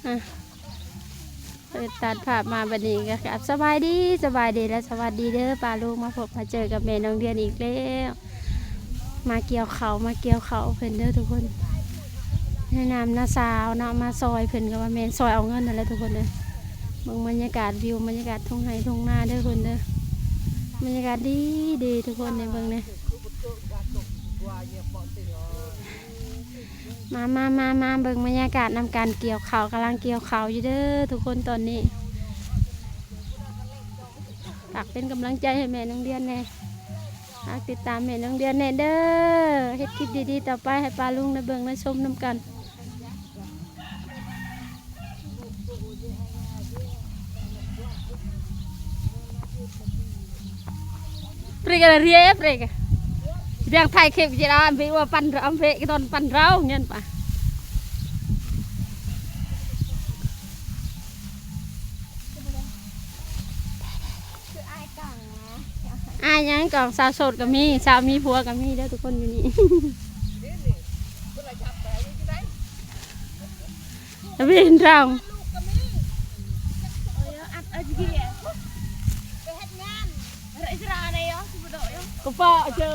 ອ່ະ ເປີດຕັດພາບມາບັດນີ້ກໍ ສະບາຍດີ ສະບາຍດີ ແລະ ສະຫວັດດີເດີປ້າລຸງ ມາພົບມາເຈີກັບແມ່ນ້ອງເດືອນອີກແລ້ວ. ມາກ່ຽວເຂົ້າ ມາກ່ຽວເຂົ້າເພິ່ນເດີທຸກຄົນ ໃນນາມນ້າສາວເນາະ ມາຊ່ອຍເພິ່ນ ກໍວ່າແມ່ນຊ່ອຍເອົາເງິນນັ້ນແຫຼະທຸກຄົນເດີ. ເບິ່ງບັນຍາກາດວິວ ບັນຍາກາດທົ່ງໄຮ່ທົ່ງນາເດີຄົນເດີ ບັນຍາກາດດີດີທຸກຄົນເດີ ເບິ່ງແດ່. ມາ ມາ ມາ ມາເບິ່ງບັນຍາກາດນຳກັນ ກ່ຽວເຂົ້າ ກຳລັງກ່ຽວເຂົ້າຢູ່ເດີທຸກຄົນຕອນນີ້. ຝາກເປັນກຳລັງໃຈໃຫ້ແມ່ນ້ອງເດືອນແດ່ ຝາກຕິດຕາມແມ່ນ້ອງເດືອນແດ່ເດີ ເຮັດຄລິບດີໆຕໍ່ໄປໃຫ້ປ້າລຸງໄດ້ເບິ່ງໄດ້ຊົມນຳກັນ. Prek ada ria ya, prek. Yang thai khep jera ambil wa pan ambil ke ton pan rau nyen pa. Ai yang kong ສາວໂສດກໍມີ ສາວມີຜົວກໍມີເດີທຸກຄົນຢູ່ນີ້. ເວນເຮົາ ກະເປາະເຈີ.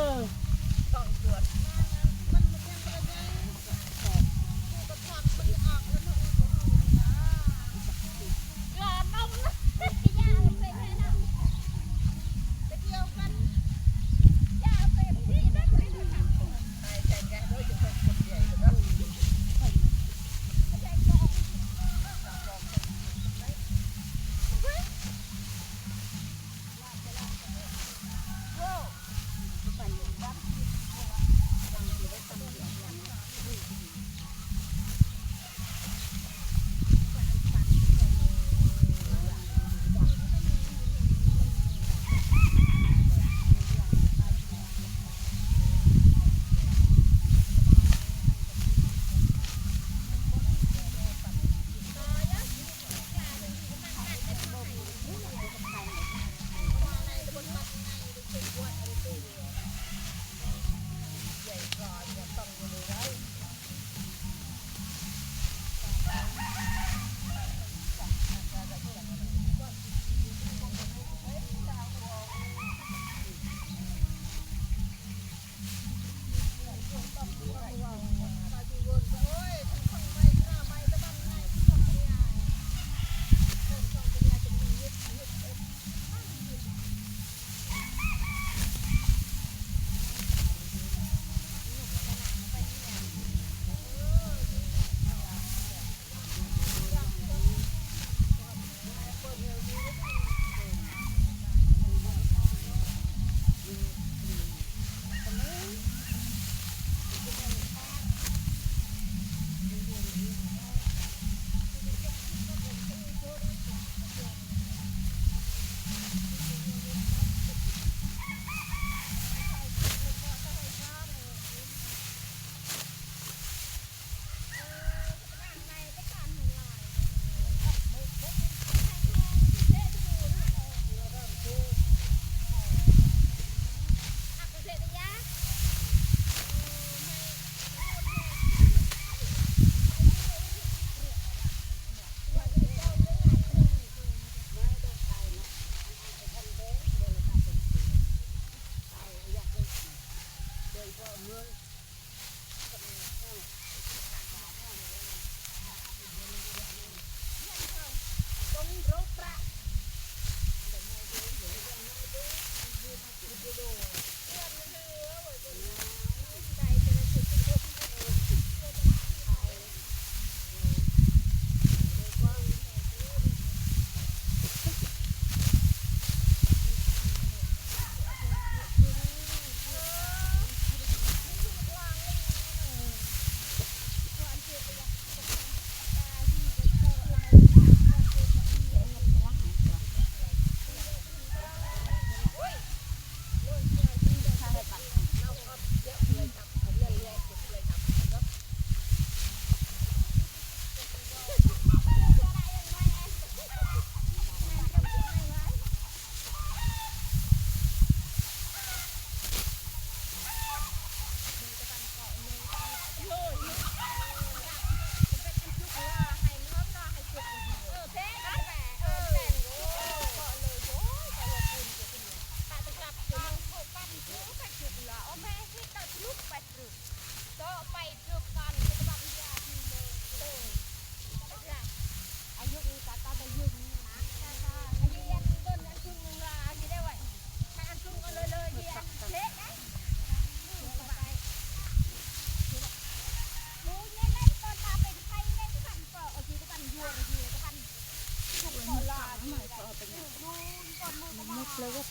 ເລີຍເວີ້ຍ.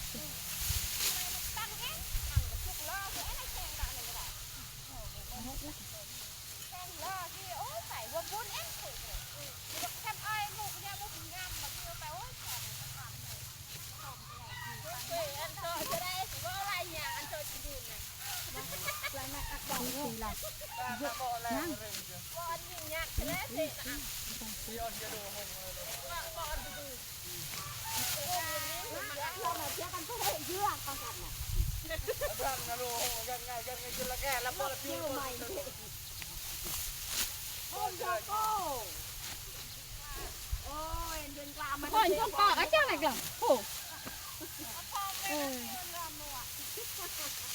ໂອ້ຍ ເດີນກວ່າມັນ ໂອ້ຍ ເດີນປາກອາຈານອີກແລ້ວ ໂອ້ ໂອ້ຍ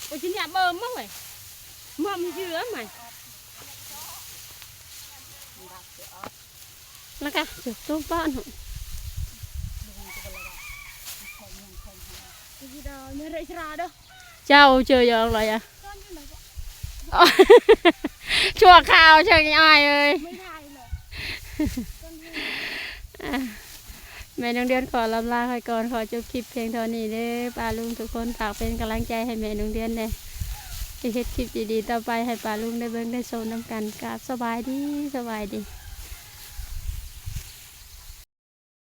ໂອ້ຍ ຊິເນຍເບິ່ມມາເວີ້ຍ ມາມີເຊື່ອໃໝ່ ແລ້ວກະຈຸດຕູບປ້ອນ ເຈົ້າເຈີຢອກລອຍອະ ຊົ່ວຄາວເຊີງອ້າຍເອີຍ. ແມ່ນ້ອງເດືອນຂໍລຳລາໄປກ່ອນ ຂໍຈົບຄລິບພຽງເທົ່ານີ້ເດີ ປ້າລຸງທຸກຄົນ ຝາກເປັນກຳລັງໃຈໃຫ້ແມ່ນ້ອງເດືອນແດ່ ຊິເຮັດຄລິບດີໆຕໍ່ໄປໃຫ້ປ້າລຸງໄດ້ເບິ່ງໄດ້ຊົມນຳກັນ. ກາບສະບາຍດີ ສະບາຍດີ.